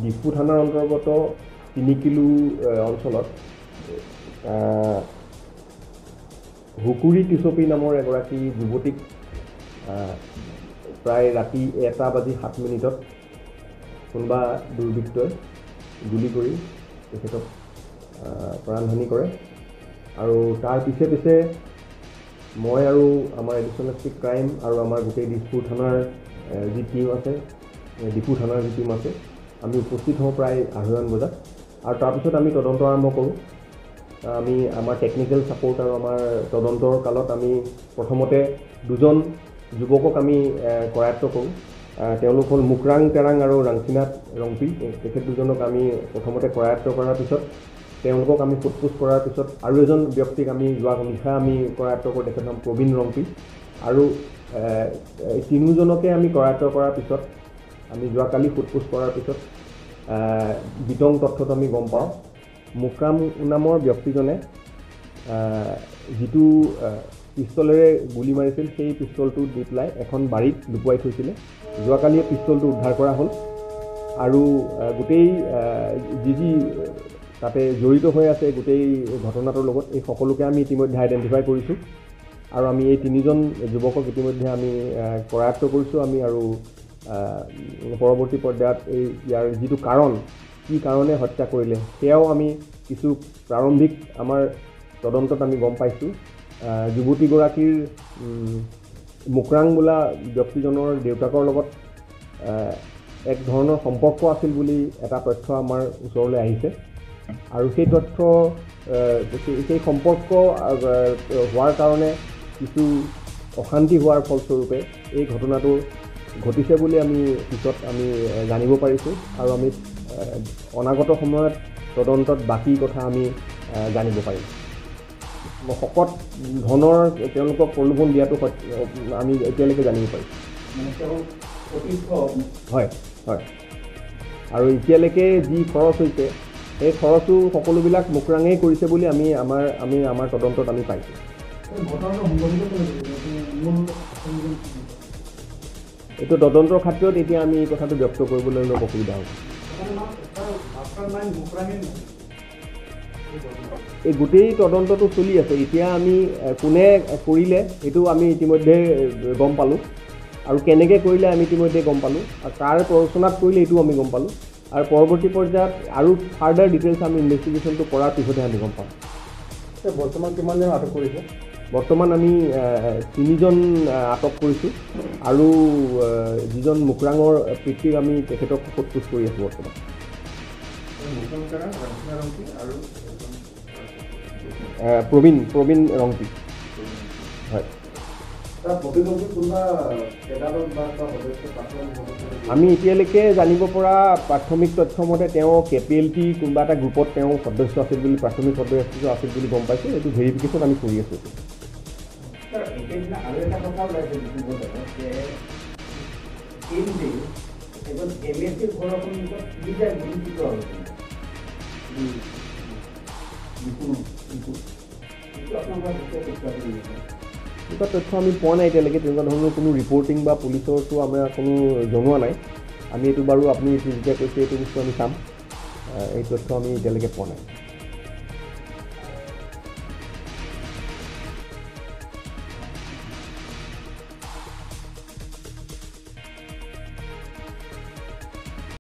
ডিফু থানাৰ অন্তৰ্গত 3 কিলো অঞ্চলত হুকুৰি টিচপি নামৰ এগৰাকী যুৱতীক প্ৰায় ৰাতি 1:07 কোনোবা দুৰ্বৃত্তই গুলি কৰি তেখেতক প্ৰাণহানি কৰে। আৰু তাৰ পিছে পিছে মই আৰু আমাৰ এডিশ্যনেল এছ পি ক্ৰাইম আৰু আমাৰ গোটেই দিছপুৰ থানাৰ যি টীম আছে, ডিফু থানাৰ যি টীম আছে, আমি উপস্থিত হওঁ প্ৰায় 2:30 বজাত। আৰু তাৰপিছত আমি তদন্ত আৰম্ভ কৰোঁ। আমি আমাৰ টেকনিকেল ছাপৰ্ট আৰু আমাৰ তদন্তৰ কালত আমি প্ৰথমতে দুজন যুৱকক আমি কৰায়ত্ব কৰোঁ। তেওঁলোক হ'ল মুকৰাং তেৰাং আৰু ৰাংচিনাথ ৰংপি। তেখেত দুজনক আমি প্ৰথমতে কৰায়ত্ব কৰাৰ পিছত তেওঁলোকক আমি সোধ-পোছ কৰাৰ পিছত আৰু এজন ব্যক্তিক আমি যোৱা নিশা আমি কৰায়ত্ব কৰোঁ, তেখেতৰ নাম প্ৰবীণ ৰংপি। আৰু এই তিনিওজনকে আমি কৰায়ত্ব কৰাৰ পিছত আমি যোৱাকালি সোধ-পোছ কৰাৰ পিছত বিতং তথ্যটো আমি গম পাওঁ। মুকৰাম নামৰ ব্যক্তিজনে যিটো পিষ্টলেৰে গুলি মাৰিছিল, সেই পিষ্টলটো দি পেলাই এখন বাৰীত লুকুৱাই থৈছিলে। যোৱাকালি পিষ্টলটো উদ্ধাৰ কৰা হ'ল আৰু গোটেই যি যি তাতে জড়িত হৈ আছে গোটেই ঘটনাটোৰ লগত, এই সকলোকে আমি ইতিমধ্যে আইডেণ্টিফাই কৰিছোঁ। আৰু আমি এই তিনিজন যুৱকক ইতিমধ্যে আমি কৰায়ত্ব কৰিছোঁ। আমি আৰু পৰৱৰ্তী পৰ্যায়ত এই ইয়াৰ যিটো কাৰণ, কি কাৰণে হত্যা কৰিলে, সেয়াও আমি কিছু প্ৰাৰম্ভিক আমাৰ তদন্তত আমি গম পাইছোঁ। যুৱতীগৰাকীৰ মুকৰাং বোলা ব্যক্তিজনৰ দেউতাকৰ লগত এক ধৰণৰ সম্পৰ্ক আছিল বুলি এটা তথ্য আমাৰ ওচৰলৈ আহিছে। আৰু সেই তথ্য, সেই সম্পৰ্ক হোৱাৰ কাৰণে কিছু অশান্তি হোৱাৰ ফলস্বৰূপে এই ঘটনাটো ঘটিছে বুলি আমি পিছত আমি জানিব পাৰিছোঁ। আৰু আমি অনাগত সময়ত তদন্তত বাকী কথা আমি জানিব পাৰিম। শকত ধনৰ তেওঁলোকক প্ৰলোভন দিয়াটো আমি এতিয়ালৈকে জানিব পাৰিছোঁ। হয় হয়। আৰু এতিয়ালৈকে যি খৰচ হৈছে, সেই খৰচো সকলোবিলাক মুকৰাঙেই কৰিছে বুলি আমি আমাৰ তদন্তত আমি পাইছোঁ। এইটো তদন্তৰ খাতিৰত এতিয়া আমি এই কথাটো ব্যক্ত কৰিবলৈ অলপ অসুবিধা হ'ব। এই গোটেই তদন্তটো চলি আছে। এতিয়া আমি কোনে কৰিলে এইটো আমি ইতিমধ্যে গম পালোঁ, আৰু কেনেকৈ কৰিলে আমি ইতিমধ্যে গম পালোঁ, আৰু কাৰ প্ৰৰোচনাত কৰিলে এইটোও আমি গম পালোঁ। আৰু পৰৱৰ্তী পৰ্যায়ত আৰু ফাৰ্ডাৰ ডিটেইলছ আমি ইনভেষ্টিগেশ্যনটো কৰাৰ পিছতহে আমি গম পাম। বৰ্তমান কিমানজন আটক কৰিছে? বৰ্তমান আমি 3জন আটক কৰিছোঁ আৰু যিজন মুকৰাঙৰ পিতৃক আমি তেখেতক সোধ-পোছ কৰি আছোঁ বৰ্তমান। প্ৰবীণ ৰংপি। হয়। আমি এতিয়ালৈকে জানিব পৰা প্ৰাথমিক তথ্য মতে তেওঁ KPLT কোনোবা এটা গ্ৰুপত তেওঁ সদস্য আছিল বুলি, প্ৰাথমিক সদস্য আছিল বুলি গম পাইছোঁ। এইটো ভেৰিফিকেশ্যন আমি কৰি আছোঁ। এনেকুৱা তথ্য আমি পোৱা নাই এতিয়ালৈকে। তেনেকুৱা ধৰণৰ কোনো ৰিপৰ্টিং বা পুলিচৰতো আমাৰ কোনো জনোৱা নাই। আমি এইটো বাৰু আপুনি যেতিয়া কৈছে এইটো বস্তু আমি চাম। এই তথ্য আমি এতিয়ালৈকে পোৱা নাই।